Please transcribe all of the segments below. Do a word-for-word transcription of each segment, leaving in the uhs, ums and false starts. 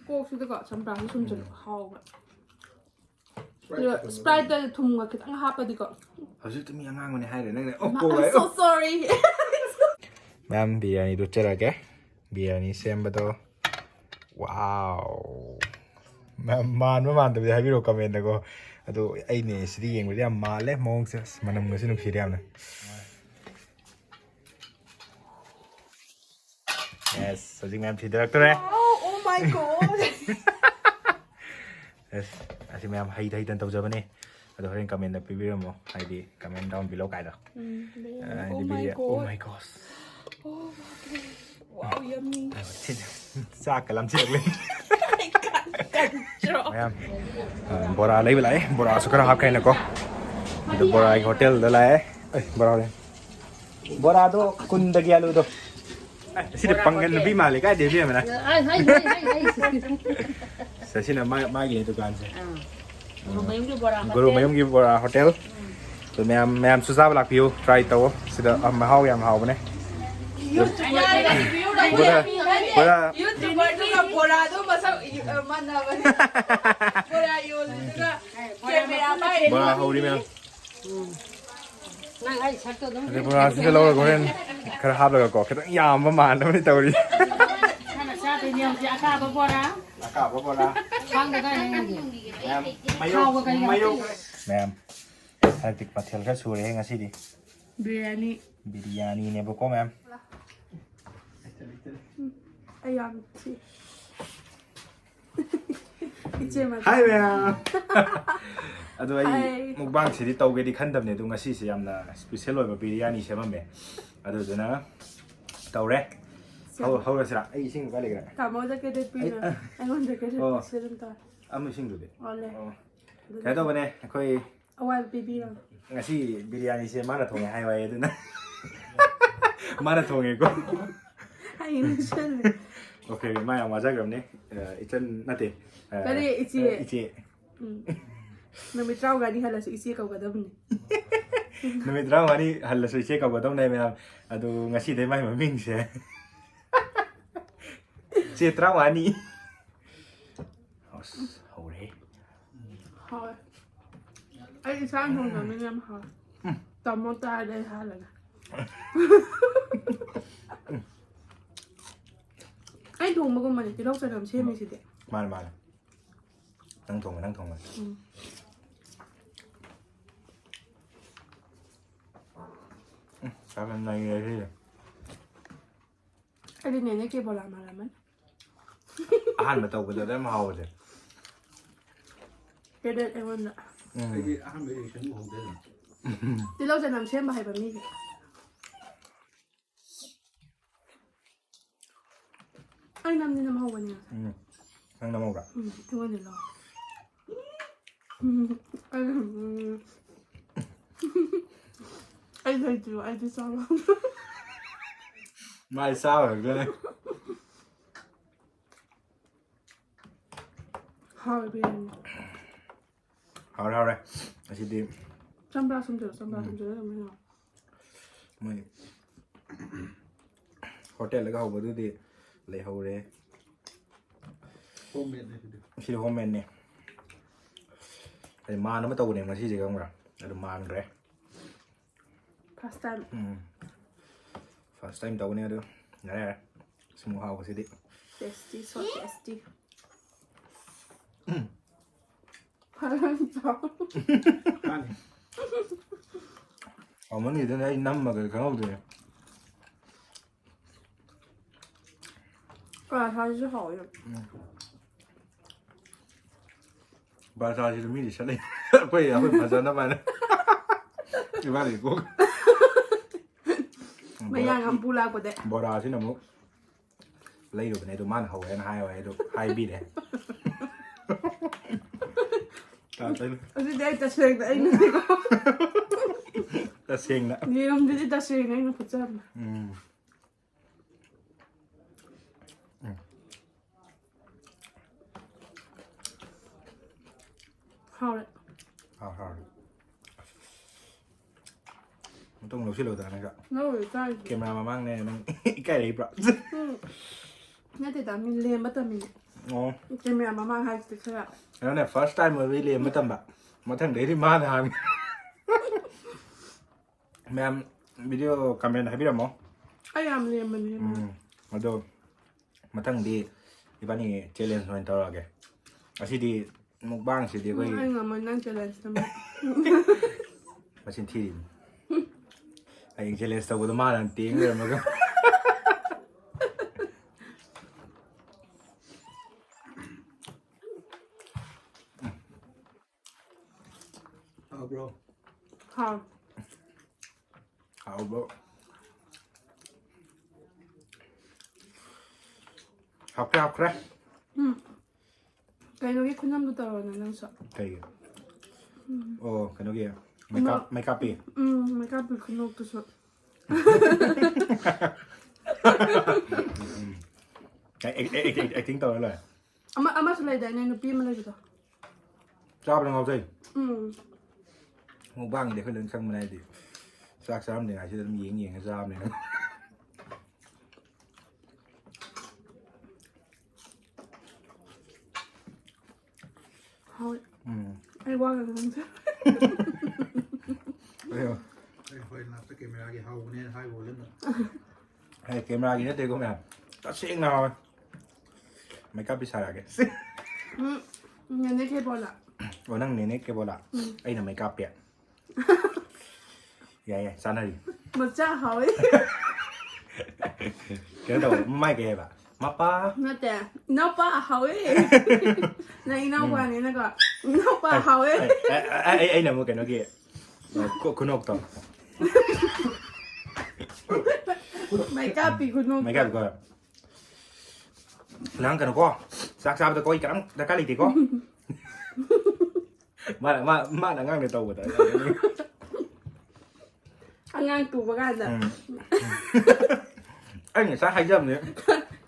ꯀꯣꯛꯁꯤꯗꯀꯣ ꯆꯝꯄ꯭ꯔꯥꯁꯨ ꯁꯨꯝ ꯆꯠꯂꯨ ꯍꯥꯎꯕ꯫ ꯑꯗꯨꯒ ꯁ꯭ꯄ꯭ꯔꯥꯏꯠꯇ ꯊꯨꯝꯒ ꯈꯤꯇꯪ ꯍꯥꯞꯄꯗꯤꯀꯣ꯫ ꯍꯧꯖꯤꯛꯇ ꯃꯤ ꯑꯉꯥꯡꯕꯅꯦ ꯍꯥꯏꯔꯦ ꯅꯪꯅ ꯑꯣ I'm ꯀꯣꯛ so sorry. ꯃꯌꯥꯝ ꯕꯤꯔꯌꯥꯅꯤꯗꯣ ꯆꯠꯂꯒꯦ꯫ ꯕꯤꯔꯌꯥꯅꯤ ꯁꯦꯝꯕꯗꯣ ꯋꯥꯎ꯫ ꯃꯌꯥꯝ ꯃꯥꯟꯕ ꯃꯥꯟꯗꯕꯗꯤ ꯍꯥꯏꯕꯤꯔꯛꯑꯣ ꯀꯃꯦꯟꯗꯀꯣ꯫ ꯑꯗꯣ ꯑꯩꯅꯦ ꯁꯤꯗꯤ ꯌꯦꯡꯕꯗꯤ ꯌꯥꯝ ꯃꯥꯜꯂꯦ ꯃꯑꯣꯡꯁꯦ꯫ ꯑꯁ, ꯃꯅꯝꯒꯁꯨ ꯅꯨꯡꯁꯤꯔꯦ ꯌꯥꯝꯅ꯫ Yes, ꯍꯧꯖꯤꯛ ꯃꯌꯥꯝ ꯊꯤꯗꯔꯛꯇꯣꯔꯦ꯫ Oh, oh my god. Yes, ꯑꯁꯤ ꯃꯌꯥꯝ ꯍꯩꯇ ꯍꯩꯇꯅ ꯇꯧꯖꯕꯅꯦ꯫ ꯑꯗꯣ ꯍꯣꯔꯦꯟ ꯀꯃꯦꯟꯗ ꯄꯤꯕꯤꯔꯝꯃꯣ, ꯍꯥꯏꯗꯤ comment down below ꯀꯥꯏꯗꯣ꯫ ꯎꯝ, ꯑ, ꯍꯥꯏꯗꯤ oh my ꯕꯤꯔꯌꯥ- oh god. My god. Oh, wow, yummy. ꯁꯤꯗ ꯆꯥꯛꯀ ꯂꯥꯝꯁꯤꯜꯂꯛꯂꯦ꯫ ꯀꯟꯗ꯭ꯔꯣ? ꯃꯌꯥꯝ ꯑ, ꯕꯣꯔꯥ ꯂꯩꯕ ꯂꯥꯛꯑꯦ꯫ ꯕꯣꯔꯥꯁꯨ ꯈꯔ ꯍꯥꯞꯈ꯭ꯔꯦꯅꯀꯣ꯫ ꯑꯗꯣ ꯕꯣꯔꯥꯒꯤ ꯍꯣꯇꯦꯜꯗ ꯂꯥꯛꯑꯦ꯫ ꯑꯩ ꯕꯣꯔꯥ ꯍꯣꯔꯦꯟ꯫ ꯕꯣꯔꯥꯗꯣ ꯀꯨꯟꯗꯒꯤ ꯑꯂꯨꯗꯣ꯫ ꯑꯦ, ꯁꯤꯗ ꯄꯥꯡꯒꯟ ꯅꯨꯄꯤ ꯃꯥꯜꯂꯦ꯫ ꯀꯥꯏꯗꯩ ꯏꯕꯦꯝꯃꯅ? ꯑꯩ, ꯑꯩ, ꯑꯩ, ꯑꯩ, ꯑꯩ꯫ ꯁꯤꯗ ꯁꯤꯅ ꯃꯥ- ꯃꯥꯒꯤ ꯗꯨꯀꯥꯟꯁꯦ꯫ ꯑꯥ꯫ ꯒꯨꯔꯨꯃꯌꯨꯝꯒꯤ ꯕꯣꯔꯥ ꯒꯨꯔꯨꯃꯌꯨꯝꯒꯤ ꯕꯣꯔꯥ ꯍꯣꯇꯦꯜ꯫ ꯑꯗꯣ ꯃꯌꯥꯝ ꯃꯌꯥꯝꯁꯨ ꯆꯥꯕ ꯂꯥꯛꯄꯤꯌꯨ, try ꯇꯧꯑꯣ꯫ ꯁꯤꯗ ꯃꯍꯥꯎ ꯌꯥꯝ ꯍꯥꯎꯕꯅꯦ꯫ ꯕꯣꯔꯥ ꯕꯣꯔꯥ YouTuberꯗꯨꯒ ꯕꯣꯔꯥꯗꯣ ꯃꯁꯛ ꯃꯥꯟꯅꯕꯅꯦ꯫ ꯕꯣꯔꯥ ꯌꯣꯜꯂꯤꯗꯨꯒ camera ꯄꯥꯏꯔꯤ꯫ ꯕꯣꯔꯥ ꯍꯧꯔꯤ ꯃꯌꯥꯝ꯫ ꯅꯪ ꯑꯩ ꯁꯛꯇꯣ ꯑꯗꯨꯝ ꯑꯗꯩ ꯕꯣꯔꯥꯁꯤꯗ ꯂꯧꯔꯒ ꯍꯣꯔꯦꯟ ꯈꯔ ꯍꯥꯞꯂꯒꯀꯣ, ꯈꯤꯇꯪ ꯌꯥꯝꯕ ꯃꯥꯟꯅꯕꯅꯤ ꯇꯧꯔꯤ꯫ ꯍꯥꯟꯅ ꯆꯥꯗꯣꯏꯅꯦ ꯍꯧꯖꯤꯛ ꯑꯀꯥꯕ ꯕꯣꯔꯥ꯫ ꯑꯀꯥꯕ ꯕꯣꯔꯥ꯫ ꯈꯥꯡꯗ ꯀꯥꯏ ꯂꯩꯔꯒꯦ? ꯃꯌꯥꯝ ꯊꯥꯎꯒ ꯀꯩꯒ ꯃꯌꯣ- ꯍꯥꯞꯄꯤ? ꯃꯌꯥꯝ ꯍꯟꯗꯛꯇꯤ ꯃꯊꯦꯜ ꯈꯔ ꯁꯨꯔꯦ ꯉꯁꯤꯗꯤ꯫ ꯕꯤꯔꯌꯥꯅꯤ꯫ ꯕꯤꯔꯌꯥꯅꯤꯅꯦꯕꯀꯣ ꯃꯌꯥꯝ꯫ ꯑꯩ ꯌꯥꯝ ꯊꯤ꯫ ꯏꯆꯦ ꯃꯆꯥ꯫ ꯍꯥꯏ ꯃꯌꯥꯝ꯫ ꯑꯗꯣ ꯑꯩ Hi. ꯃꯨꯛꯕꯥꯡꯁꯤꯗꯤ ꯇꯧꯒꯦꯗꯤ ꯈꯟꯗꯕꯅꯦ, ꯑꯗꯣ ꯉꯁꯤꯁꯦ ꯌꯥꯝꯅ special ꯑꯣꯏꯕ ꯕꯤꯔꯌꯥꯅꯤ ꯁꯦꯝꯃꯝꯃꯦ꯫ ꯑꯗꯨꯗꯨꯅ ꯇꯧꯔꯦ꯫ ꯍꯧ- ꯍꯧꯔꯁꯤꯔꯥ? ꯑꯩ ꯏꯁꯤꯡ ꯀꯥꯏ ꯂꯩꯈ꯭ꯔꯦ? ꯇꯥꯃꯣꯗ credit ꯄꯤꯅ ꯑꯩ- ꯑꯩꯉꯣꯟꯗ credit ꯑꯣ꯫ ꯄꯤꯁꯤꯜꯂꯝ ꯇꯥꯔꯦ꯫ ꯑꯃ ꯏꯁꯤꯡꯗꯨꯗꯤ? ꯑꯣꯜꯂꯦ꯫ ꯑꯣ꯫ ꯀꯩꯅꯣ ꯇꯧꯕꯅꯦ ꯑꯩꯈꯣꯏ ꯑꯋꯥꯏꯕ ꯄꯤꯕꯤꯔꯣ꯫ ꯉꯁꯤ ꯕꯤꯔꯌꯥꯅꯤꯁꯦ ꯃꯥꯅ ꯊꯣꯡꯉꯦ ꯍꯥꯏ ꯋꯥꯏ ꯑꯗꯨꯅ꯫ ꯃꯥꯅ ꯊꯣꯡꯉꯦꯀꯣ꯫ ꯑꯩ ꯅꯤꯡꯁꯤꯡꯉꯦ꯫ Okay, ꯃꯥ ꯌꯥꯝ ꯋꯥꯖꯈ꯭ꯔꯕꯅꯦ꯫ ꯑ, ꯏꯆꯟ ꯅꯠꯇꯦ꯫ ꯑ, ꯀꯔꯤ ꯏꯆꯦ? ꯏꯆꯦ꯫ ꯎꯝ꯫ ꯅꯨꯃꯤꯠ ꯇꯔꯥꯃꯉꯥꯅꯤ ꯍꯜꯂꯁꯨ ꯏꯆꯦ ꯀꯧꯒꯗꯕꯅꯤ꯫ ꯅꯨꯃꯤꯠ ꯇꯔꯥꯃꯉꯥꯅꯤ ꯍꯜꯂꯁꯨ ꯏꯆꯦ ꯀꯧꯒꯗꯧꯅꯦ ꯃꯌꯥꯝ꯫ ꯑꯗꯨ ꯉꯁꯤꯗꯩ ꯃꯥꯏ ꯃꯃꯤꯡꯁꯦ ꯏꯆꯦ ꯇꯔꯥꯃꯉꯥꯅꯤ꯫ ꯑꯁ, ꯍꯧꯔꯦꯍꯦ꯫ ꯍꯥꯎꯋꯦ꯫ ꯑꯩ ꯏꯁꯥꯅ ꯊꯣꯡꯖꯕꯅꯤꯅ ꯌꯥꯝ ꯍꯥꯎꯋꯦ꯫ ꯇꯥꯃꯣ ꯇꯥꯔꯗꯤ ꯑꯩ ꯍꯥꯜꯂꯒꯦ꯫ ꯑꯩ ꯊꯣꯡꯕꯒꯨꯝꯕꯅꯦ ꯇꯤꯜꯍꯧ ꯆꯅꯝ ꯁꯦꯝꯃꯤꯁꯤꯗꯤ꯫ ꯃꯥꯅꯦ, ꯃꯥꯅꯦ꯫ ꯅꯪ ꯊꯣꯡꯕ, ꯅꯪ ꯊꯣꯡꯕ꯫ ꯎꯝ꯫ ꯎꯝ, ꯆꯥꯛ ꯌꯥꯝ ꯅꯩꯔꯦ ꯁꯤꯗꯤ꯫ ꯑꯩꯗꯤ ꯅꯦꯅꯦ ꯀꯦꯕꯣꯂꯥ ꯃꯥꯜꯂꯝꯃꯅꯤ꯫ ꯑꯍꯥꯟꯕ ꯇꯧꯕꯗ ꯑꯗꯨꯝ ꯍꯥꯎꯕꯁꯦ꯫ ꯀꯦꯗꯦꯠ ꯑꯩꯉꯣꯟꯗ꯫ ꯎꯝ꯫ ꯑꯩꯗꯤ ꯑꯍꯥꯟꯕ reaction ꯎꯍꯧꯗꯦꯗ꯫ ꯇꯤꯜꯍꯧ ꯆꯅꯝ ꯁꯦꯝꯕ ꯍꯩꯕ ꯃꯤꯁꯦ꯫ ꯑꯩ ꯅꯝꯗꯤ ꯅꯝꯍꯧꯕꯅꯦ꯫ ꯎꯝ꯫ ꯅꯪ ꯅꯝꯍꯧꯕ꯭ꯔꯥ? ꯎꯝ, ꯑꯩꯉꯣꯟꯗ ꯂꯧ꯫ ꯎꯝ, ꯑꯩ, ꯎꯝ꯫ ꯑꯩ ꯂꯩꯇ꯭ꯔꯤꯕ, ꯑꯩꯗꯤ ꯆꯥꯕ꯫ ꯃꯥꯏ ꯆꯥꯕ ꯈꯛꯇꯅꯦ꯫ ꯍꯥꯎꯋꯦ ꯕꯤꯔꯌꯥꯅꯤ꯫ ꯍꯥꯎꯔꯦ, ꯍꯥꯎꯔꯦ꯫ ꯑꯁꯤꯗꯤ ꯆꯝꯄ꯭ꯔꯥ ꯁꯨꯝꯖꯤꯜꯂꯣ, ꯆꯝꯄ꯭ꯔꯥ ꯁꯨꯝꯖꯤꯜꯂꯣ ꯑꯗꯨꯝ ꯍꯥꯎꯋꯦ꯫ ꯃꯣꯏ ꯍꯣꯇꯦꯜꯗꯒ ꯍꯧꯕꯗꯨꯗꯤ ꯂꯩꯍꯧꯔꯦ꯫ Homemade ꯅꯦ ꯑꯗꯨꯗꯤ꯫ ꯁꯤꯗꯤ homemade ꯅꯦ꯫ ꯑꯩ ꯃꯥꯟ ꯑꯃ ꯇꯧꯕꯅꯦ ꯉꯁꯤꯁꯦ, ꯈꯪꯕ꯭ꯔꯥ? ꯑꯗꯨ ꯃꯥꯟꯈ꯭ꯔꯦ꯫ First time꯫ ꯎꯝ꯫ First time ꯇꯧꯕꯅꯦ ꯑꯗꯨ꯫ ꯌꯥꯔꯦ, ꯌꯥꯔꯦ꯫ ꯁꯤꯃꯨꯛ ꯍꯥꯎꯕꯁꯤꯗꯤ꯫ Tasty, so tasty꯫ ꯐꯖꯅ ꯆꯥꯎ꯫ ꯃꯥꯅꯤ꯫ ꯍꯥꯎꯃꯟꯈꯤꯗꯅ ꯑꯩ ꯅꯝꯃꯒ ꯈꯪꯍꯧꯗ꯭ꯔꯦ꯫ ꯄꯔꯥꯊꯥꯁꯤꯁꯨ ꯍꯥꯎꯋꯦ꯫ ꯄꯔꯥꯊꯥꯁꯤꯁꯨ ꯃꯤꯗꯤ ꯁꯠꯂꯦ꯫ ꯑꯩꯈꯣꯏ, ꯑꯩꯈꯣꯏ ꯐꯖꯅꯕ ꯍꯥꯏꯅ꯫ ꯏꯕꯥꯅꯤ ꯀꯣꯛ꯫ ꯃꯌꯥꯡ ꯑꯃ ꯄꯨ ꯂꯥꯛꯄꯗ꯫ ꯕꯣꯔꯥꯁꯤꯅ ꯑꯃꯨꯛ ꯂꯩꯔꯨꯕꯅꯦ, ꯑꯗꯨ ꯃꯥꯅ ꯍꯧꯋꯦꯅ ꯍꯥꯏꯌꯣ ꯍꯥꯏ, ꯑꯗꯨ ꯍꯥꯏꯕꯤꯔꯦ꯫ ꯇꯥꯗꯣꯏꯅꯦ꯫ ꯑꯗꯨꯗꯤ ꯑꯩ ꯇꯁꯦꯡꯅ ꯑꯩꯅꯅꯦꯀꯣ꯫ ꯇꯁꯦꯡꯅ꯫ ꯌꯦꯔꯨꯝꯗꯨꯗꯤ ꯇꯁꯦꯡꯅ ꯑꯩꯅ ꯐꯨꯠꯆꯕꯅꯦ꯫ ꯎꯝ꯫ ꯍꯥꯎꯔꯦ꯫ ꯍꯥꯎ, ꯍꯥꯎꯔꯦ꯫ ꯃꯇꯨꯡ ꯂꯧꯁꯤꯜꯂꯣꯗ ꯅꯪꯒ꯫ ꯂꯧꯔꯦ ꯆꯥꯔꯤꯁꯦ꯫ ꯀꯦꯃꯦꯔꯥ ꯃꯃꯥꯡꯅꯦ ꯅꯪ ꯏꯀꯥꯏꯔꯛꯏꯕ꯭ꯔꯥ? ꯎꯝ꯫ ꯅꯠꯇꯦꯗ, ꯃꯤ ꯂꯦꯝꯕ ꯇꯝꯃꯤꯅꯦ꯫ ꯑꯣ꯫ ꯀꯦꯃꯦꯔꯥ ꯃꯃꯥꯡ ꯍꯥꯏꯁꯤꯗꯤ ꯈꯔ꯫ ꯀꯩꯅꯣꯅꯦ, first time ꯑꯣꯏꯕꯩ ꯂꯦꯝꯕ ꯇꯝꯕ꯫ ꯃꯊꯪꯗꯩꯗꯤ ꯃꯥꯅ ꯍꯥꯡꯉꯤ꯫ ꯃꯌꯥꯝ video comment ꯍꯥꯏꯕꯤꯔꯝꯃꯣ꯫ ꯑꯩ ꯌꯥꯝ ꯂꯦꯝꯕꯅꯦ꯫ ꯎꯝ꯫ ꯑꯗꯣ ꯃꯊꯪꯗꯤ ꯏꯕꯥꯅꯤ challenge ꯑꯣꯏꯅ ꯇꯧꯔꯛꯑꯒꯦ꯫ ꯉꯁꯤꯗꯤ mukbangꯁꯤꯗꯤ ꯑꯩꯈꯣꯏ ꯑꯩ ꯉꯝꯃꯣꯏ ꯅꯪ challenge ꯇꯝꯕ꯫ ꯃꯆꯤꯟ ꯊꯤꯔꯤꯅꯤ꯫ ꯍꯌꯦꯡ challenge ꯇꯧꯕꯗꯣ ꯃꯥꯅ ꯇꯦꯡ ꯂꯩꯔꯝꯃꯒ꯫ ꯍꯥꯎꯕ꯭ꯔꯣ? ꯍꯥꯎ꯫ ꯍꯥꯎꯕ꯭ꯔꯣ? ꯍꯥꯎꯈ꯭ꯔꯦ, ꯍꯥꯎꯈ꯭ꯔꯦ꯫ ꯎꯝ꯫ ꯀꯩꯅꯣꯒꯤ ꯈꯨꯅꯝꯗꯣ ꯇꯧꯔꯣꯅ ꯅꯪꯁꯨ꯫ ꯀꯩꯒꯤ? ꯑꯣ, ꯀꯩꯅꯣꯒꯤ꯫ ꯑꯃ ꯃꯩꯀꯥꯞꯄꯤ꯫ ꯎꯝ, ꯃꯩꯀꯥꯞꯄꯤ ꯈꯨꯅꯣꯛꯇꯨꯁꯨ꯫ Acting ꯇꯧꯔ ꯂꯣꯏꯔꯦ꯫ ꯑꯃ ꯑꯃꯁꯨ ꯂꯩꯗꯥꯏꯅꯦ, ꯅꯨꯄꯤ ꯑꯃ ꯂꯩꯕꯗꯣ꯫ ꯆꯥꯕꯗ ꯉꯥꯎꯖꯩ꯫ ꯎꯝ꯫ Mukbangꯒꯤꯗꯤ ꯑꯩꯈꯣꯏ ꯂꯣꯏꯅ ꯈꯪꯕꯅꯦ, ꯍꯥꯏꯗꯤ ꯆꯥꯛ ꯆꯥꯔꯝꯗ꯭ꯔꯤꯉꯩꯁꯤꯗ ꯑꯗꯨꯝ ꯌꯦꯡ ꯌꯦꯡꯉ ꯆꯥꯕꯅꯤꯅ꯫ ꯍꯣꯏ꯫ ꯎꯝ꯫ ꯑꯩ ꯋꯥꯒ ꯉꯥꯡꯖ꯫ ꯑꯌꯣ꯫ ꯑꯩ ꯍꯣꯏ ꯂꯥꯁꯇ ꯀꯦꯃꯦꯔꯥꯒꯤ ꯍꯥꯎꯕꯅꯦꯅ ꯍꯥꯏꯕ ꯑꯣꯏꯔꯝꯅꯤ꯫ ꯑꯩ ꯀꯦꯃꯦꯔꯥꯒꯤ ꯅꯠꯇꯦꯀꯣ ꯃꯌꯥꯝ꯫ ꯇꯁꯦꯡꯅ ꯍꯥꯎꯋꯦ꯫ ꯃꯩꯀꯥꯞꯄꯤ ꯁꯥꯔꯛꯑꯒꯦ꯫ ꯎꯝ꯫ ꯅꯦꯅꯦ ꯀꯦꯕꯣꯂꯥ꯫ ꯑꯣ, ꯅꯪ ꯅꯦꯅꯦ ꯀꯦꯕꯣꯂꯥ꯫ ꯎꯝ꯫ ꯑꯩꯅ ꯃꯩꯀꯥꯞꯄꯤ꯫ ꯌꯥꯏ, ꯌꯥꯏ, ꯆꯥꯅꯔꯤ꯫ ꯃꯆꯥ ꯍꯥꯎꯋꯦ꯫ ꯀꯩꯅꯣ ꯇꯧꯕ, ꯃꯃꯥꯏ ꯀꯩ ꯍꯥꯏꯕ? ꯃꯄꯥ꯫ ꯅꯠꯇꯦ, ꯏꯅꯥꯎꯄꯥ ꯍꯥꯎꯋꯦ꯫ ꯅꯪ ꯏꯅꯥꯎꯄꯥꯅꯤꯅꯀꯣ꯫ ꯏꯅꯥꯎꯄꯥ ꯍꯥꯎꯋꯦ꯫ ꯑꯩ, ꯑꯩ, ꯑꯩ, ꯑꯩꯅ ꯑꯃꯨꯛ ꯀꯩꯅꯣꯒꯤ, ꯈꯨ-, ꯈꯨꯅꯣꯛꯇꯣ꯫ ꯃꯩꯀꯥꯞꯄꯤ ꯈꯨꯅꯣꯛ꯫ ꯃꯩꯀꯥꯞꯄꯤ ꯈꯨꯅꯣꯛ꯫ ꯂꯥꯡꯒꯅꯨꯀꯣ꯫ ꯆꯥꯛ ꯆꯥꯕꯗ ꯀꯣꯏ ꯀꯅꯥꯝ ꯗꯔꯀꯥꯔ ꯂꯩꯇꯦꯀꯣ꯫ ꯃꯥꯅ, ꯃꯥ-, ꯃꯥꯅ ꯑꯉꯥꯡꯗ ꯇꯧꯕꯗ꯫ ꯑꯉꯥꯡ ꯇꯨꯕ ꯀꯥꯟꯗ꯫ ꯎꯝ꯫ ꯑꯩ ꯉꯁꯥꯏ ꯍꯥꯏꯖꯕꯅꯦ꯫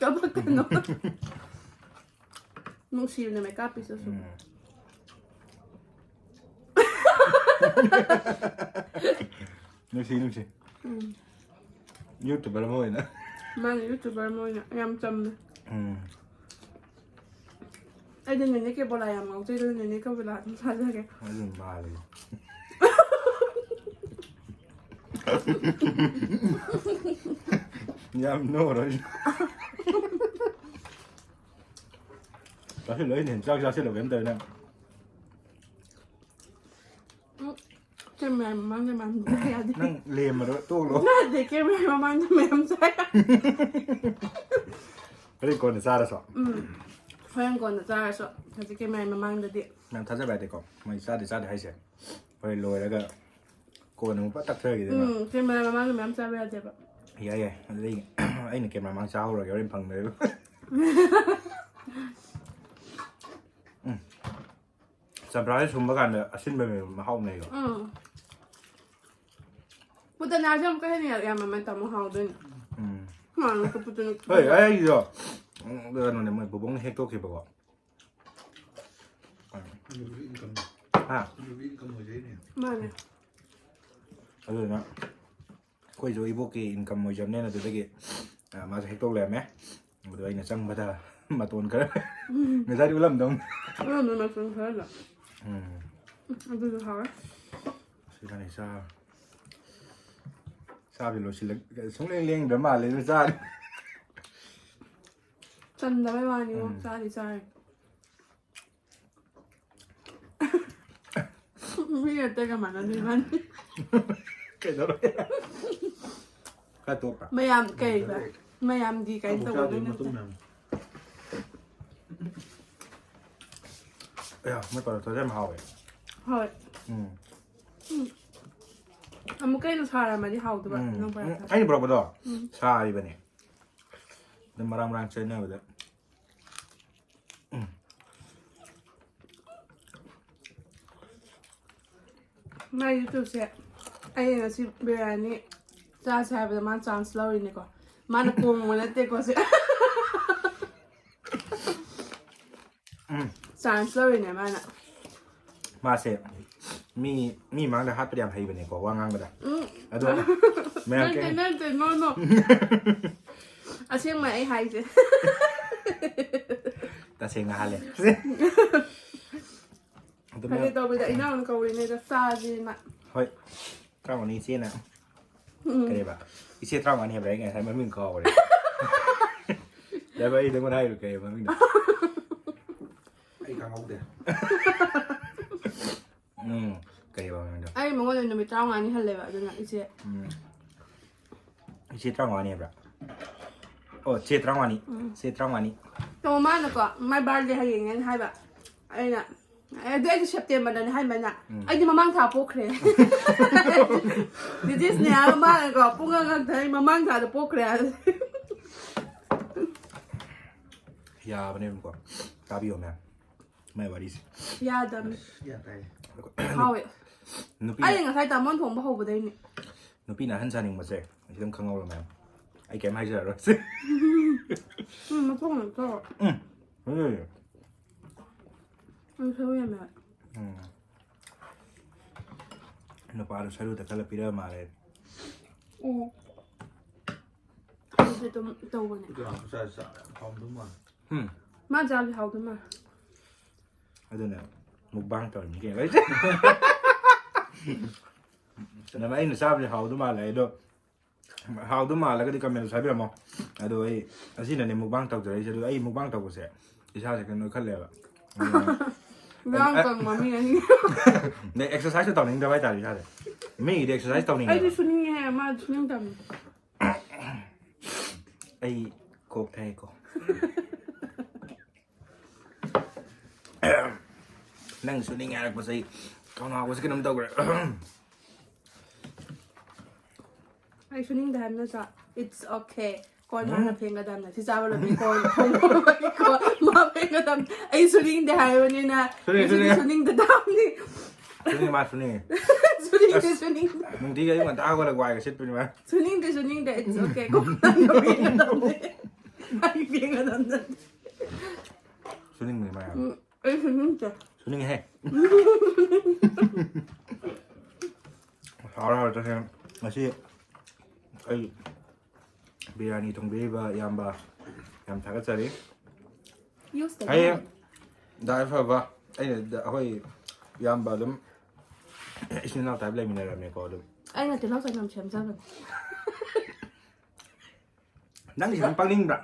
ꯀꯞꯄꯛꯀꯅꯣ꯫ ꯅꯨꯡꯁꯤꯕꯅꯦ ꯃꯩꯀꯥꯞꯄꯤꯁꯨ ꯁꯨꯝ꯫ ꯎꯝ꯫ ꯅꯨꯡꯁꯤ, ꯅꯨꯡꯁꯤ꯫ ꯎꯝ꯫ YouTuber ꯑꯃ ꯑꯣꯏꯅ꯫ ꯃꯥꯅ YouTuber ꯑꯃ ꯑꯣꯏꯅ ꯌꯥꯝ ꯆꯝꯃꯦ꯫ ꯎꯝ꯫ ꯑꯩꯗꯤ ꯅꯦꯅꯦ ꯀꯦꯕꯣꯂꯥ ꯌꯥꯝ ꯉꯥꯎꯖꯩ, ꯑꯗꯨꯅ ꯅꯦꯅꯦ ꯀꯦꯕꯣꯂꯥ ꯑꯗꯨꯝ ꯆꯥꯖꯒꯦ꯫ ꯑꯗꯨꯝ ꯃꯥꯜꯂꯦ꯫ ꯌꯥꯝ ꯅꯣꯛꯑꯔꯣꯏ꯫ ꯆꯥꯁꯤꯜꯂꯣ, ꯑꯩꯅ ꯍꯦꯟꯅ ꯆꯥꯛ ꯆꯥꯁꯤꯜꯂꯣ ꯀꯩꯝ ꯇꯧꯔꯦ ꯅꯪ꯫ ꯎꯝ, ꯀꯦꯃꯦꯔꯥ ꯃꯃꯥꯡꯗ ꯃꯌꯥꯝ ꯌꯥꯗꯦ꯫ ꯅꯪ ꯂꯦꯝꯃꯔꯣꯏ, ꯇꯣꯛꯂꯣ꯫ ꯌꯥꯗꯦ, ꯀꯦꯃꯦꯔꯥ ꯃꯃꯥꯡꯗ ꯃꯌꯥꯝ ꯆꯥꯏ꯫ ꯍꯣꯔꯦꯟ ꯀꯣꯟꯅ ꯆꯥꯔꯁꯨ꯫ ꯎꯝ, ꯍꯣꯔꯦꯟ ꯀꯣꯟꯅ ꯆꯥꯔꯁꯨ, ꯍꯧꯖꯤꯛ ꯀꯦꯃꯦꯔꯥ ꯃꯃꯥꯡꯗꯗꯤ꯫ ꯃꯌꯥꯝ ꯊꯥꯖꯕ ꯌꯥꯗꯦꯀꯣ, ꯃꯣꯏ ꯆꯥꯗꯦ ꯆꯥꯗꯦ ꯍꯥꯏꯁꯦ꯫ ꯍꯣꯔꯦꯟ ꯂꯣꯏꯔꯒ ꯀꯣꯟꯅ ꯑꯃꯨꯛ ꯐꯠ ꯇꯛꯊꯒꯤꯗꯅ꯫ ꯎꯝ, ꯀꯦꯃꯦꯔꯥ ꯃꯃꯥꯡꯗ ꯃꯌꯥꯝ ꯆꯥꯕ ꯌꯥꯗꯦꯕ꯫ ꯌꯥꯏ, ꯌꯥꯏ꯫ ꯑꯗꯨꯗꯩ ꯑꯩꯅ ꯀꯦꯃꯦꯔꯥ ꯃꯃꯥꯡ ꯆꯥꯍꯧꯔꯒꯦ, ꯍꯣꯔꯦꯟ ꯐꯪꯗ꯭ꯔꯦꯕ꯫ ꯎꯝ꯫ ꯆꯝꯄ꯭ꯔꯥꯁꯦ ꯁꯨꯝꯕ ꯀꯥꯟꯗ ꯑꯁꯤꯟꯕ ꯃꯍꯥꯎ ꯂꯩꯌꯦꯕ꯫ ꯎꯝ꯫ ꯄꯨꯇꯅꯥꯁꯦ ꯑꯃꯨꯛꯀ ꯍꯦꯟꯅ ꯌꯥꯝꯃꯝꯃꯦ, ꯇꯥꯃꯣ, ꯍꯥꯎꯗꯣꯏꯅꯦ꯫ ꯎꯝ꯫ ꯃꯥꯅ ꯄꯨꯇꯅꯥ ꯍꯣꯏ, ꯑꯩꯒꯤꯗꯣ, ꯎꯝ, ꯀꯩꯅꯣꯅꯦ, ꯃꯣꯏ ꯕꯨꯕꯣꯛꯅ ꯍꯦꯛꯇꯣꯛꯈꯤꯕꯀꯣ꯫ ꯑꯗꯨꯕꯨꯗꯤ income. ꯍꯥ? ꯑꯗꯨꯕꯨꯗꯤ income ꯑꯣꯏꯖꯩꯅꯦ꯫ ꯃꯥꯅꯦ꯫ ꯑꯗꯨꯗꯨꯅ ꯑꯩꯈꯣꯏꯁꯨ ꯏꯕꯣꯛꯀꯤ income ꯑꯣꯏꯖꯕꯅꯤꯅ ꯑꯗꯨꯗꯒꯤ, ꯑ, ꯃꯥꯁꯨ ꯍꯦꯛꯇꯣꯛ ꯂꯩꯔꯝꯃꯦ꯫ ꯑꯗꯨ ꯑꯩꯅ ꯆꯪꯕꯗ ꯃꯇꯣꯟ ꯈꯔ ꯎꯝ꯫ ꯉꯁꯥꯏꯗꯤ ꯎꯠꯂꯝꯗꯧꯅꯤ꯫ ꯎꯠꯂꯝꯃꯦ ꯃꯇꯣꯟ ꯈꯔꯗꯣ꯫ ꯎꯝ꯫ ꯎꯝ, ꯑꯗꯨꯁꯨ ꯍꯥꯎꯋꯦ꯫ ꯁꯤꯗꯅꯤ ꯆꯥ-, ꯆꯥꯕꯗꯤ ꯂꯣꯏꯁꯤꯜꯂꯛ-, ꯁꯨꯡꯂꯦꯡ ꯂꯦꯡꯗ꯭ꯔ ꯃꯥꯜꯂꯦ ꯑꯗꯨ ꯆꯥꯔꯤ꯫ ꯆꯟꯗꯕꯩ ꯋꯥꯅꯤꯉꯣ, ꯎꯝ꯫ ꯆꯥꯗꯤ ꯆꯥꯔꯤ꯫ ꯃꯤ ꯑꯇꯩꯒ ꯃꯥꯟꯅꯗꯦ ꯏꯕꯥꯅꯤ꯫ ꯀꯩꯗꯧꯔꯒꯦ? ꯈꯔ ꯇꯣꯛꯄ꯭ꯔꯥ? ꯃꯌꯥꯝ ꯀꯩꯕ? ꯃꯌꯥꯝꯗꯤ ꯀꯩꯅꯣ ꯑꯃꯨꯛ ꯇꯧꯕ ꯆꯥꯗꯣꯏ ꯅꯠꯇꯦ꯫ ꯃꯇꯨꯡ ꯃꯌꯥꯝ꯫ ꯑꯌꯥ, ꯃꯣꯏ ꯄꯔꯣꯊꯥꯁꯦ ꯌꯥꯝ ꯍꯥꯎꯋꯦ꯫ ꯍꯣꯏ꯫ ꯎꯝ꯫ ꯎꯝ꯫ ꯑꯃꯨꯛꯀ ꯍꯦꯟꯅ ꯁꯥꯔꯝꯃꯗꯤ ꯍꯥꯎꯗꯣꯏꯕ, ꯎꯝ꯫ ꯅꯪ ꯎꯝ, ꯄꯔꯥꯊꯥ꯫ ꯑꯩꯅ ꯄꯨꯔꯛꯄꯗꯣ ꯎꯝ꯫ ꯁꯥꯔꯤꯕꯅꯦ꯫ ꯑꯗꯨꯝ ꯃꯔꯥꯡ ꯃꯔꯥꯡ ꯆꯦꯟꯅꯕꯗ꯫ ꯎꯝ꯫ ꯃꯥꯏ YouTubeꯁꯦ ꯑꯩ ꯉꯁꯤ ꯕꯤꯔꯌꯥꯅꯤ ꯆꯥꯁꯦ ꯍꯥꯏꯕꯗ ꯃꯥꯅ chance ꯂꯧꯔꯤꯅꯦꯀꯣ꯫ ꯃꯥꯅ ꯀꯣꯡꯕ ꯅꯠꯇꯦꯀꯣ ꯁꯤ꯫ ꯎꯝ꯫ Chance ꯂꯧꯔꯤꯅꯦ ꯃꯥꯅ꯫ ꯃꯥꯁꯦ ꯃꯤ, ꯃꯤ ꯃꯥꯡꯗ ꯍꯥꯠꯄꯗꯤ ꯌꯥꯝ ꯍꯩꯕꯅꯦꯀꯣ, ꯋꯥ ꯉꯥꯡꯕꯗ꯫ ꯎꯝ꯫ ꯑꯗꯣ ꯃꯌꯥꯝ ꯅꯠꯇꯦ, ꯀꯩꯝ ꯅꯠꯇꯦ, no, no꯫ ꯑꯁꯦꯡꯕ ꯑꯩ ꯍꯥꯏꯁꯦ꯫ ꯇꯁꯦꯡꯅ ꯍꯥꯜꯂꯦ꯫ ꯑꯗꯨꯅ ꯐꯖꯩ ꯇꯧꯕꯗ ꯏꯅꯥꯎꯅ ꯀꯧꯔꯤꯅꯦꯗ ꯆꯥꯁꯦꯅ꯫ ꯍꯣꯏ, ꯇꯔꯥꯃꯉꯥꯅꯤ ꯏꯆꯦꯅ꯫ ꯎꯝ꯫ ꯀꯔꯤꯕ? ꯏꯆꯦ ꯇꯔꯥꯃꯉꯥꯅꯤ ꯍꯥꯏꯕ꯭ꯔꯥ? ꯑꯩ ꯉꯁꯥꯏ ꯃꯃꯤꯡ ꯀꯥꯎꯈ꯭ꯔꯦ꯫ ꯌꯥꯕ, ꯑꯩ ꯅꯪꯉꯣꯟꯗ ꯍꯥꯏꯔꯨ ꯀꯩ ꯃꯃꯤꯡꯗꯣ? ꯑꯩ ꯈꯪꯍꯧꯗꯦ꯫ ꯎꯝ, ꯀꯔꯤꯕ ꯃꯃꯤꯡꯗꯣ? ꯑꯩ ꯃꯉꯣꯟꯗ ꯅꯨꯃꯤꯠ ꯇꯔꯥꯃꯉꯥꯅꯤ ꯍꯜꯂꯦꯕ ꯑꯗꯨꯅ ꯏꯆꯦ꯫ ꯎꯝ꯫ ꯏꯆꯦ ꯇꯔꯥꯃꯉꯥꯅꯤ ꯍꯥꯏꯕ꯭ꯔꯥ? ꯑꯣ, ꯆꯦ ꯇꯔꯥꯃꯉꯥꯅꯤ꯫ ꯎꯝ꯫ ꯆꯦ ꯇꯔꯥꯃꯉꯥꯅꯤ꯫ ꯇꯧ ꯃꯥꯅꯀꯣ ꯃꯥꯏ ꯕꯥꯔꯗꯦ ꯍꯌꯦꯡꯅꯦꯅ ꯍꯥꯏꯕ꯫ ꯑꯩꯅ ꯑꯦ, ꯑꯗꯨ ꯑꯩꯗꯤ ꯁꯦꯞꯇꯦꯝꯕꯔꯗꯅꯦ ꯍꯥꯏꯕꯅ꯫ ꯎꯝ꯫ ꯑꯩꯗꯤ ꯃꯃꯥꯡ ꯊꯥ ꯄꯣꯛꯈ꯭ꯔꯦ꯫ ꯗꯤꯖꯤꯁꯅꯦ ꯍꯥꯏꯕ ꯃꯥꯅꯀꯣ ꯄꯨꯡꯉꯛ ꯉꯛꯇ ꯑꯩ ꯃꯃꯥꯡ ꯊꯥꯗ ꯄꯣꯛꯈ꯭ꯔꯦ ꯍꯥꯏ꯫ ꯌꯥꯕꯅꯦꯕꯀꯣ꯫ ꯇꯥꯕꯤꯌꯣ ꯃꯌꯥꯝ꯫ ꯃꯥꯏ ꯋꯥꯔꯤꯁꯦ꯫ ꯌꯥꯗꯕꯅꯤ꯫ ꯒ꯭ꯌꯥꯟ ꯇꯥꯏ꯫ ꯍꯥꯎꯋꯦ꯫ ꯅꯨꯄꯤ ꯑꯩ ꯉꯁꯥꯏ ꯇꯥꯃꯣꯟ ꯊꯣꯡꯕ ꯍꯧꯕꯗꯩꯅꯦ꯫ ꯅꯨꯄꯤꯅ ꯑꯍꯟ ꯁꯥꯅꯤꯡꯕꯁꯦ ꯈꯤꯇꯪ ꯈꯪꯍꯧꯔꯣ ꯃꯌꯥꯝ꯫ ꯑꯩ ꯀꯩꯝ ꯍꯥꯏꯖꯔꯔꯣꯏꯁꯦ꯫ ꯎꯝ, ꯃꯊꯣꯡ ꯃꯊꯣꯡ꯫ ꯎꯝ꯫ ꯍꯣꯏ꯫ ꯎꯝ, ꯁꯔꯨ ꯌꯥꯝ ꯌꯥꯎꯋꯦ꯫ ꯎꯝ꯫ ꯅꯨꯄꯥꯗꯣ ꯁꯔꯨꯗ ꯈꯜꯂ ꯄꯤꯔꯛꯑ ꯃꯥꯜꯂꯦ꯫ ꯑꯣ꯫ ꯑꯩꯁꯨ ꯑꯗꯨꯝ ꯇꯧꯕꯅꯦ꯫ ꯑꯗꯨ ꯌꯥꯝ ꯆꯥ-, ꯆꯥ-, ꯌꯥꯝ ꯍꯥꯎꯔꯝꯗꯧ ꯃꯥꯜꯂꯦ꯫ ꯎꯝ꯫ ꯃꯥ ꯆꯥꯕꯗꯤ ꯍꯥꯎꯗꯧ ꯃꯥꯜꯂꯦ꯫ ꯑꯗꯨꯅ ꯃꯨꯛꯕꯥꯡ ꯇꯧꯔꯤꯅꯤ ꯀꯩꯅꯣ꯫ ꯅꯃ ꯑꯩꯅ ꯆꯥꯕꯁꯦ ꯍꯥꯎꯗꯧ ꯃꯥꯜꯂꯦ ꯑꯗꯣ, ꯍꯥꯎꯗꯧ ꯃꯥꯜꯂꯒꯗꯤ comment ꯍꯥꯏꯕꯤꯔꯝꯃꯣ꯫ ꯑꯗꯣ ꯑꯩ ꯉꯁꯤꯅꯅꯦ ꯃꯨꯛꯕꯥꯡ ꯇꯧꯖꯔꯛꯏꯁꯦ꯫ ꯑꯗꯣ ꯑꯩ ꯃꯨꯛꯕꯥꯡ ꯇꯧꯕꯁꯦ ꯏꯁꯥꯁꯦ ꯀꯩꯅꯣ ꯈꯜꯂꯦꯕ꯫ ꯌꯥꯝ ꯀꯪꯕ ꯃꯤ ꯑꯅꯤ꯫ ꯑꯗꯩ exercise ꯁꯨ ꯇꯧꯅꯤꯡꯗꯕ ꯍꯥꯏꯇꯥꯔꯦ ꯏꯁꯥꯁꯦ꯫ ꯃꯤꯒꯤꯗꯤ exercise ꯇꯧꯅꯤꯡꯉꯦꯕ꯫ ꯑꯩꯗꯤ ꯁꯨꯅꯤꯡꯉꯦ ꯍꯥꯏ, ꯃꯥ ꯁꯨꯅꯤꯡꯗꯕꯅꯤ꯫ ꯑꯩ ꯀꯣꯛ ꯊꯥꯏꯀꯣ꯫ ꯅꯪ ꯁꯨꯅꯤꯡꯉꯦ ꯍꯥꯏꯔꯛꯄꯁꯦ ꯑꯩ ꯈꯧꯅꯥꯎꯒꯁꯦ ꯀꯩꯅꯣꯝ ꯇꯧꯈ꯭ꯔꯦ꯫ ꯑꯩ ꯁꯨꯅꯤꯡꯗꯦ ꯍꯥꯏꯕ ꯅꯠꯇ꯭ꯔꯣ? It's okay. ꯀꯣꯟ ꯃꯥꯅ ꯐꯦꯡꯒꯗꯕꯅꯦ꯫ ꯁꯤ ꯆꯥꯕ ꯂꯣꯏꯕꯩ ꯀꯣꯟ ꯐꯦꯡꯒꯗꯕꯅꯦ꯫ ꯀꯣꯟ ꯃꯥ ꯐꯦꯡꯒꯗꯕꯅꯦ꯫ ꯑꯩ ꯁꯨꯅꯤꯡꯗꯦ ꯍꯥꯏꯕꯅꯤꯅ ꯁꯨꯅꯤꯡꯉꯦ, ꯉꯁꯤꯗꯤ ꯁꯨꯅꯤꯡꯉꯦ꯫ ꯁꯨꯅꯤꯡꯗ ꯇꯥꯕꯅꯤ꯫ ꯁꯨꯅꯤꯡꯉꯦ, ꯃꯥ ꯁꯨꯅꯤꯡꯉꯦ꯫ ꯁꯨꯅꯤꯡꯗꯦ, ꯑꯁ꯫ ꯁꯨꯅꯤꯡꯗꯦ꯫ ꯅꯨꯡꯇꯤꯒꯤ ꯑꯌꯨꯛ ꯉꯟꯇꯥ ꯍꯧꯒꯠꯂꯒ ꯋꯥꯏꯒ ꯁꯤꯠꯄꯅꯤ ꯃꯥ꯫ ꯁꯨꯅꯤꯡꯗꯦ, ꯁꯨꯅꯤꯡꯗꯦ꯫ It's okay. ꯀꯣꯟ ꯃꯥꯅ ꯐꯦꯡꯒꯗꯕꯅꯦ꯫ ꯑꯩ ꯐꯦꯡꯒꯗꯕꯅꯦ꯫ ꯁꯨꯅꯤꯡꯕꯅꯤ ꯃꯥ ꯌꯥꯝ꯫ ꯎꯝ, ꯑꯩ ꯁꯨꯅꯤꯡꯗꯦ꯫ ꯁꯨꯅꯤꯡꯉꯦꯍꯦ꯫ ꯍꯥꯎꯔꯦ, ꯍꯥꯎꯔꯦ, ꯇꯁꯦꯡꯅ꯫ ꯉꯁꯤ ꯑꯩ ꯕꯤꯔꯌꯥꯅꯤ ꯊꯣꯡꯕꯤꯔꯤꯕ ꯏꯌꯥꯝꯕ ꯌꯥꯝ ꯊꯥꯒꯠꯆꯔꯤ꯫ ꯌꯨꯁ ꯇꯧꯕ ꯍꯌꯦꯡ ꯌꯥꯏ꯫ ꯗꯥꯏ ꯐꯕ ꯑꯩꯅ ꯗ-, ꯑꯩꯈꯣꯏ ꯏꯌꯥꯝꯕ ꯑꯗꯨꯝ ꯏꯆꯤꯟ ꯏꯅꯥꯎ ꯇꯥꯏꯞ ꯂꯩꯃꯤꯟꯅꯔꯝꯃꯦꯀꯣ ꯑꯗꯨꯝ꯫ ꯑꯩꯅ ꯇꯤꯜꯍꯧ ꯆꯅꯝ ꯁꯦꯝꯖꯕꯅꯦ꯫ ꯅꯪꯒꯤꯁꯤ ꯌꯥꯝ ꯄꯪꯅꯤꯡꯕ꯭ꯔꯥ?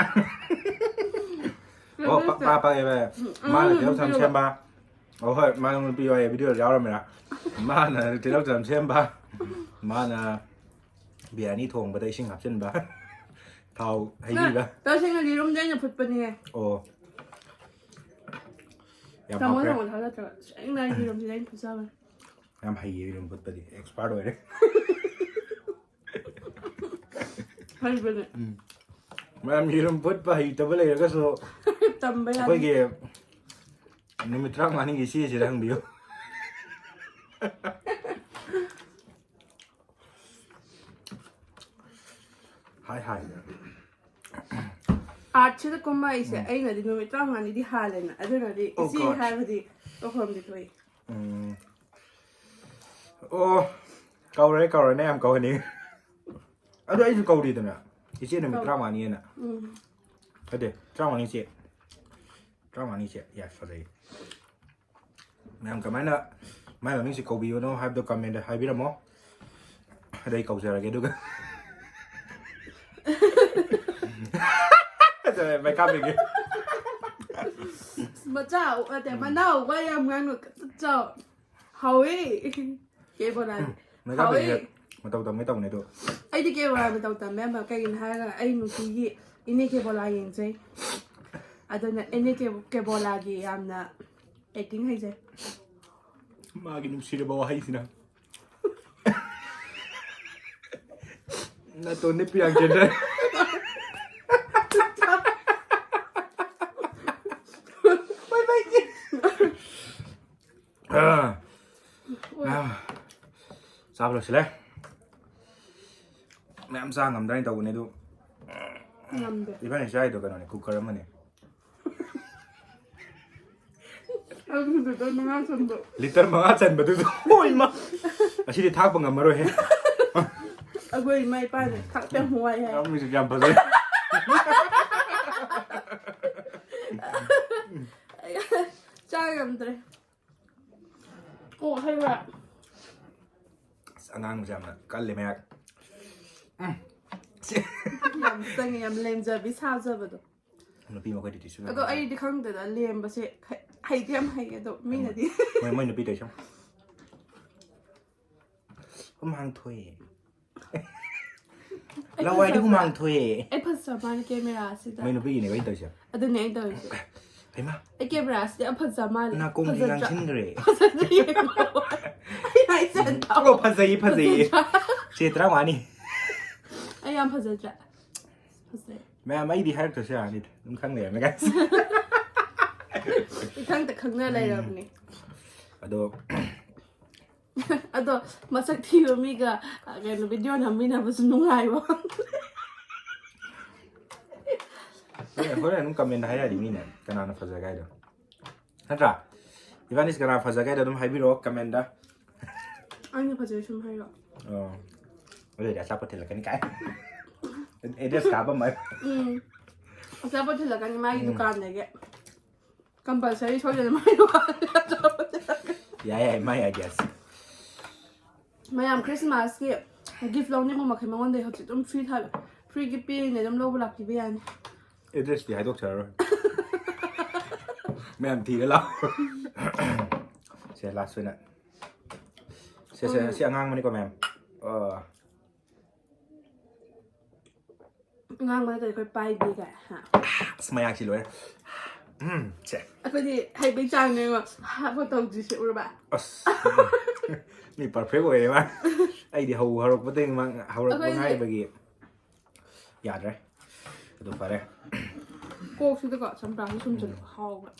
ꯑꯣ, ꯄ-, ꯄ-, ꯄꯛꯑꯦ, ꯄꯛꯑꯦ꯫ ꯎꯝ, ꯃꯥꯅ ꯎꯝ, ꯇꯤꯜꯍꯧ ꯆꯅꯝ ꯎꯝ꯫ ꯁꯦꯝꯕ꯫ ꯑꯣ, ꯍꯣꯏ, ꯃꯥ ꯅꯪ ꯅꯨꯄꯤ ꯋꯥꯔꯤ ꯚꯤꯗꯤꯑꯣꯗ ꯌꯥꯎꯔꯝꯃꯤꯔꯥ? ꯃꯥꯅ ꯇꯤꯜꯍꯧ ꯆꯅꯝ ꯁꯦꯝꯕ꯫ ꯃꯥꯅ ꯕꯤꯔꯌꯥꯅꯤ ꯊꯣꯡꯕꯗ ꯏꯁꯤꯡ ꯍꯥꯞꯆꯤꯟꯕ꯫ ꯊꯥꯎ ꯍꯩꯕꯤꯕ꯫ ꯇꯁꯦꯡꯅ ꯌꯦꯔꯨꯝꯗꯤ ꯑꯩꯅ ꯐꯨꯠꯄꯅꯦꯍꯦ꯫ ꯑꯣ꯫ ꯌꯥꯝ ꯇꯥꯃꯣ ꯍꯥꯎꯈ꯭ꯔꯦ꯫ ꯊꯣꯡꯕ ꯊꯥꯒꯠꯇ꯭ꯔꯣ? ꯇꯁꯦꯡꯅ ꯌꯦꯔꯨꯝꯁꯤꯗꯤ ꯑꯩꯅ ꯐꯨꯠꯆꯕꯅꯦ꯫ ꯌꯥꯝ ꯍꯩꯌꯦ ꯌꯦꯔꯨꯝ ꯐꯨꯠꯄꯗꯤ, expert ꯑꯣꯏꯔꯦ꯫ ꯍꯩꯕꯅꯦ꯫ ꯎꯝ꯫ ꯃꯌꯥꯝ ꯌꯦꯔꯨꯝ ꯐꯨꯠꯄ ꯍꯩꯇꯕ ꯂꯩꯔꯒꯁꯨ ꯇꯝꯕ ꯌꯥꯅꯤ꯫ ꯑꯩꯈꯣꯏꯒꯤ ꯅꯨꯃꯤꯠ ꯇꯔꯥꯃꯉꯥꯅꯤꯒꯤ ꯏꯆꯦꯁꯤꯗ ꯍꯪꯕꯤꯌꯨ꯫ ꯍꯥꯏ, ꯍꯥꯏ꯫ ꯑꯥꯔꯠꯁꯤꯗ ꯀꯨꯝꯃꯛꯏꯁꯦ ꯎꯝ꯫ ꯑꯩꯅꯗꯤ ꯅꯨꯃꯤꯠ ꯇꯔꯥꯃꯉꯥꯅꯤꯗꯤ ꯍꯥꯜꯂꯦꯅ, ꯑꯗꯨꯅꯗꯤ Oh ꯏꯆꯦ God꯫ ꯍꯥꯏꯕꯗꯤ ꯇꯧꯐꯝꯗꯤ ꯊꯣꯛꯏ꯫ ꯎꯝ꯫ ꯑꯣ, ꯀꯧꯔꯦ, ꯀꯧꯔꯦ, ꯅꯪ ꯌꯥꯝ ꯀꯧꯍꯟꯅꯤꯡꯉꯤ꯫ ꯑꯗꯨ ꯑꯩꯁꯨ ꯀꯧꯔꯤꯗꯅ, ꯏꯆꯦ ꯅꯨꯃꯤꯠ ꯀꯧ-, ꯇꯔꯥꯃꯉꯥꯅꯤ ꯍꯥꯏꯅ꯫ ꯎꯝ꯫ ꯅꯠꯇꯦ, ꯇꯔꯥꯃꯉꯥꯅꯤ ꯏꯆꯦ꯫ ꯇꯔꯥꯃꯉꯥꯅꯤ ꯏꯆꯦ, ꯌꯥꯏ, ꯐꯖꯩ꯫ ꯃꯌꯥꯝ ꯀꯃꯥꯏꯅ ꯃꯥꯏ ꯃꯃꯤꯡꯁꯦ ꯀꯧꯕꯤꯕꯅꯣ ꯍꯥꯏꯕꯗꯣ comment ꯍꯥꯏꯕꯤꯔꯝꯃꯣ꯫ ꯑꯗꯩ ꯀꯧꯖꯔꯒꯦ ꯑꯗꯨꯒ꯫ ꯃꯩ ꯀꯥꯞꯄꯤꯒꯦ꯫ ꯃꯆꯥ ꯅꯠꯇꯦ, ꯎꯝ꯫ ꯃꯅꯥꯎ ꯋꯥ ꯌꯥꯝ ꯉꯥꯡꯅꯨ꯫ ꯆꯥꯎ꯫ ꯍꯥꯎꯋꯦ꯫ ꯀꯦꯕꯣꯂꯥꯗꯤ꯫ ꯃꯩ ꯀꯥꯞꯄꯤꯒꯦ꯫ ꯍꯥꯎꯋꯦ꯫ ꯃꯇꯧ ꯇꯝꯒꯦ ꯇꯧꯅꯦ ꯑꯗꯣ꯫ ꯑꯩꯗꯤ ꯀꯦꯕꯣꯂꯥ ꯃꯇꯧ ꯇꯝꯃꯦ ꯑꯃ꯫ ꯀꯩꯒꯤꯅꯣ ꯍꯥꯏꯔꯒ ꯑꯩ ꯅꯨꯡꯇꯤꯒꯤ ꯏꯅꯦ ꯀꯦꯕꯣꯂꯥ ꯌꯦꯡꯖꯩ꯫ ꯑꯗꯨꯅ ꯏꯅꯦ ꯀꯦ-, ꯀꯦꯕꯣꯂꯥꯒꯤ ꯌꯥꯝꯅ acting ꯍꯩꯖꯩ꯫ ꯃꯥꯒꯤ ꯅꯨꯡꯁꯤꯔꯕ ꯋꯥꯍꯩꯁꯤꯅ꯫ ꯅꯥꯇꯣꯟꯗꯤ ꯄꯤꯌꯥꯡ ꯆꯦꯟꯗ꯭ꯔꯦ꯫ ꯑꯥ꯫ ꯑꯥ꯫ ꯆꯥꯕ ꯂꯣꯏꯁꯤꯜꯂꯦ꯫ ꯃꯌꯥꯝ ꯆꯥ ꯉꯝꯗ꯭ꯔꯥ ꯍꯥꯏꯅ ꯇꯧꯕꯅꯦ ꯑꯗꯨ꯫ ꯉꯝꯗꯦ꯫ ꯏꯕꯥꯅꯤ ꯆꯥꯏꯗꯣ ꯀꯩꯅꯣꯅꯦ, cooker ꯑꯃꯅꯦ꯫ ꯑꯗꯨ ꯂꯤꯇꯔ ꯃꯉꯥ ꯆꯟꯕ꯫ ꯂꯤꯇꯔ ꯃꯉꯥ ꯆꯟꯕꯗꯨꯁꯨ꯫ ꯍꯣꯏ, ꯏꯃꯥ꯫ ꯑꯁꯤꯗꯤ ꯊꯥꯛꯄ ꯉꯝꯃꯔꯣꯏꯍꯦ꯫ ꯑꯩꯈꯣꯏ ꯏꯃꯥ ꯏꯄꯥꯅ ꯊꯥꯛꯄ ꯌꯥꯝ ꯋꯥꯏ ꯍꯥꯏ꯫ ꯌꯥꯝ ꯅꯨꯡꯁꯤ, ꯌꯥꯝ ꯐꯖꯩ꯫ ꯆꯥ ꯉꯝꯗ꯭ꯔꯦ꯫ ꯑꯣ, ꯍꯩ ꯔꯥ꯫ ꯑꯁ, ꯑꯉꯥꯡꯕꯁꯦ ꯌꯥꯝꯅ ꯀꯜꯂꯦ ꯃꯌꯥꯛ꯫ ꯎꯝ꯫ ꯁꯤ꯫ ꯌꯥꯝ ꯆꯪꯉꯦ, ꯌꯥꯝ ꯂꯦꯝꯖꯕꯤ ꯁꯥꯖꯕꯗꯣ꯫ ꯅꯨꯄꯤ ꯃꯈꯩꯗꯤ ꯇꯤꯁꯨ ꯑꯗꯣ ꯌꯥꯝ ꯑꯩꯗꯤ ꯈꯪꯗꯦꯗ, ꯂꯦꯝꯕꯁꯦ ꯍꯩ-, ꯍꯩꯗꯤ ꯌꯥꯝ ꯍꯩ, ꯑꯗꯣ ꯃꯤꯅꯗꯤ꯫ ꯃꯣꯏ, ꯃꯣꯏ ꯅꯨꯄꯤ ꯇꯧꯏꯁꯦ꯫ ꯍꯨꯃꯥꯡ ꯊꯣꯛꯑꯦ꯫ ꯑꯩ ꯂꯋꯥꯏꯗ ꯐꯖꯕ꯭ꯔꯥ? ꯍꯨꯃꯥꯡ ꯊꯣꯛꯑꯦ꯫ ꯑꯩ ꯐꯖꯕ ꯃꯥꯜꯂꯦ camera ꯁꯤꯗ꯫ ꯃꯣꯏ ꯅꯨꯄꯤꯒꯤꯅꯦꯕ ꯑꯩꯅ ꯇꯧꯔꯤꯁꯦ꯫ ꯑꯗꯨꯅꯦ ꯑꯩ ꯇꯧꯔꯤꯁꯦ꯫ ꯍꯩꯃꯥ꯫ ꯑꯩ camera ꯁꯤꯗ ꯌꯥꯝ ꯐꯖꯕ ꯃꯥꯜꯂꯦ꯫ ꯅꯥꯀꯣꯡꯁꯤ ꯐꯖꯗ꯭ꯔꯥ? ꯉꯥꯡꯁꯤꯟꯈ꯭ꯔꯦ꯫ ꯐꯖꯗ꯭ꯔꯥ ꯌꯦꯡꯉꯣ꯫ ꯑꯩ ꯍꯥꯏꯁꯦ ꯇꯥꯎ꯫ ꯑꯣ, ꯐꯖꯩꯌꯦ, ꯐꯖꯩꯌꯦ꯫ ꯐꯖꯗ꯭ꯔꯥ? ꯆꯦ ꯇꯔꯥꯃꯉꯥꯅꯤ꯫ ꯑꯩ ꯌꯥꯝ ꯐꯖꯗ꯭ꯔꯥ? ꯐꯖꯩ꯫ ꯃꯌꯥꯝ ꯑꯩꯗꯤ ꯍꯥꯏꯔꯛꯇ꯭ꯔꯁꯨ ꯌꯥꯔꯅꯤꯗ꯫ ꯑꯗꯨꯝ ꯈꯪ ꯂꯩꯔꯝꯃꯦ, guys꯫ ꯏꯈꯪꯇ ꯈꯪꯅ ꯂꯩꯔꯕꯅꯦ꯫ ꯑꯗꯣ ꯑꯗꯣ ꯃꯁꯛ ꯊꯤꯕ ꯃꯤꯒ, ꯀꯩꯅꯣ, video ꯅꯝꯃꯤꯟꯅꯕꯁꯨ ꯅꯨꯡꯉꯥꯏꯕ꯫ ꯍꯣꯔꯦꯟ, ꯍꯣꯔꯦꯟ ꯑꯗꯨꯝ comment ꯍꯥꯏꯔꯛꯑꯗꯤ ꯃꯤꯅ ꯀꯅꯥꯅ ꯐꯖꯒꯦ ꯍꯥꯏꯗꯣ꯫ ꯅꯠꯇ꯭ꯔꯥ? ꯏꯕꯥꯅꯤꯁꯦ ꯀꯅꯥ ꯐꯖꯒꯦ ꯍꯥꯏꯗꯣ ꯑꯗꯨꯝ ꯍꯥꯏꯕꯤꯔꯛꯑꯣ comment꯫ ꯑꯩꯅ ꯐꯖꯩ ꯁꯨꯝ ꯍꯥꯏꯔꯣ꯫ ꯑꯣ꯫ ꯑꯗꯨ ꯑꯣꯏꯔꯗꯤ ꯑꯆꯥꯄꯣꯠ ꯊꯤꯜꯂꯛꯀꯅꯤ ꯀꯥꯏ꯫ Address ꯀꯥꯞꯄꯝꯃꯣ꯫ ꯎꯝ꯫ ꯑꯆꯥꯄꯣꯠ ꯊꯤꯜꯂꯛꯀꯅꯤ ꯃꯥꯒꯤ ꯎꯝ꯫ ꯗꯨꯀꯥꯟꯗꯒꯤ꯫ Compulsory ꯁꯣꯏꯗꯅ ꯃꯥꯒꯤ ꯗꯨꯀꯥꯟꯗꯒꯤ ꯑꯆꯥꯄꯣꯠ ꯊꯤꯜꯂꯛꯀꯅꯤ꯫ ꯌꯥꯏ, ꯌꯥꯏ, my ideas꯫ ꯃꯌꯥꯝ Christmas ꯀꯤ gift ꯂꯧꯅꯤꯡꯕ ꯃꯈꯩ ꯃꯉꯣꯟꯗꯩ ꯍꯧꯖꯤꯛ ꯑꯗꯨꯝ free ꯊꯥꯕ, free gift ꯄꯤꯔꯤꯅꯦ, ꯑꯗꯨꯝ ꯂꯧꯕ ꯂꯥꯛꯄꯤꯕ ꯌꯥꯅꯤ꯫ Address ꯇꯤ ꯍꯥꯏꯗꯣꯛꯆꯔꯔꯣꯏ꯫ ꯃꯌꯥꯝ ꯊꯤꯔ ꯂꯥꯛꯑꯣ꯫ ꯁꯦ, last ꯑꯣꯏꯅ꯫ ꯁꯦ, ꯁꯦ, ꯎꯝ꯫ ꯁꯤ ꯑꯉꯥꯡꯕꯅꯤꯀꯣ, ꯃꯌꯥꯝ꯫ ꯑꯥ꯫ ꯑꯉꯥꯡꯕ ꯅꯠꯇ꯭ꯔꯗꯤ ꯑꯩꯈꯣꯏ ꯄꯥꯏꯗꯦ ꯀꯥꯏ, ꯍꯥ? ꯑꯁ, ꯃꯌꯥꯛꯁꯤ ꯂꯣꯏꯔꯦ꯫ ꯎꯝ, ꯁꯦ꯫ ꯑꯩꯈꯣꯏꯗꯤ ꯍꯩꯕꯩ ꯆꯥꯡꯅꯦꯕ ꯍꯥꯞꯄ ꯇꯧꯗ꯭ꯔꯤꯁꯦ, ꯎꯔꯕ? ꯑꯁ꯫ ꯃꯤ perfect ꯑꯣꯏꯔꯦ ꯃꯥ꯫ ꯑꯩꯗꯤ ꯍꯧ-, ꯍꯧꯔꯛꯄꯗꯒꯤ ꯃꯥ ꯍꯧꯔꯛꯄ ꯑꯩꯈꯣꯏꯗꯤ ꯉꯥꯏꯕꯒꯤ ꯌꯥꯗ꯭ꯔꯦ꯫ ꯑꯗꯨ ꯐꯔꯦ꯫ ꯀꯣꯛꯁꯤꯗꯀꯣ ꯆꯝꯄ꯭ꯔꯥꯁꯦ ꯁꯨꯝ ꯆꯠꯂꯣ, ꯎꯝ꯫ ꯍꯥꯎꯕ꯭ꯔꯥ?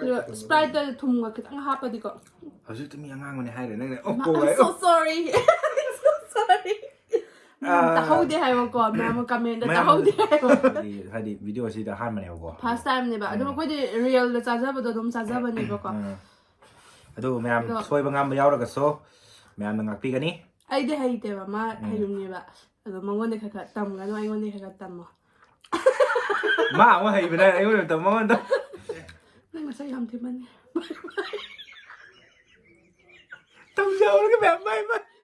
ꯑꯗꯣ Sprite ꯇ ꯊꯨꯝꯒ ꯈꯤꯇꯪ ꯍꯥꯞꯄꯗꯤꯀꯣ꯫ ꯍꯧꯖꯤꯛꯇ ꯃꯤ ꯑꯉꯥꯡꯕꯅꯦ ꯍꯥꯏꯔꯦ ꯅꯪꯅ꯫ ꯑꯣ, ꯃꯥ, ꯀꯣꯛ I'm ꯍꯥꯏ-, so ꯑꯣ꯫ Sorry. I'm so sorry. ꯃꯌꯥꯝ ꯑꯥ꯫ ꯇꯥꯍꯧꯗꯦ ꯍꯥꯏꯕꯀꯣ, ꯃꯌꯥꯝ comment ꯇ ꯃꯌꯥꯝ ꯇꯥꯍꯧꯗꯦ ꯍꯥꯏꯕ꯫ ꯍꯥꯏꯗꯤ, ꯍꯥꯏꯗꯤ video ꯁꯤꯗ ꯑꯍꯥꯟꯕꯅꯦꯕꯀꯣ꯫ First time ꯅꯦꯕ꯫ ꯑꯗꯨꯝ ꯎꯝ꯫ ꯑꯩꯈꯣꯏꯗꯤ real ꯗ ꯆꯥꯖꯕꯗꯣ ꯑꯗꯨꯝ ꯆꯥꯖꯕꯅꯦꯕꯀꯣ꯫ ꯎꯝ꯫ ꯑꯗꯨ ꯃꯌꯥꯝ ꯑꯗꯣ ꯁꯣꯏꯕ ꯉꯥꯝꯕ ꯌꯥꯎꯔꯒꯁꯨ ꯃꯌꯥꯝꯅ ꯉꯥꯛꯄꯤꯒꯅꯤ꯫ ꯑꯩꯗꯤ ꯍꯩꯇꯦꯕ, ꯃꯥ ꯎꯝ꯫ ꯍꯩꯔꯝꯅꯦꯕ꯫ ꯑꯗꯣ ꯃꯉꯣꯟꯗ ꯈꯔ ꯈꯔ ꯇꯝꯒꯅꯨ, ꯑꯩꯉꯣꯟꯗ ꯈꯔ ꯈꯔ ꯇꯝꯃꯣ꯫ ꯃꯥ ꯑꯃꯨꯛ ꯍꯩꯕꯅꯦ, ꯑꯩꯉꯣꯟꯗ ꯇꯝ-, ꯃꯉꯣꯟꯗ꯫ ꯅꯪ ꯌꯥꯝ ꯊꯤꯃꯟ ꯇꯧꯖꯍꯧꯔꯒ ꯃꯌꯥꯝ ꯃꯥꯏ ꯃꯥꯏ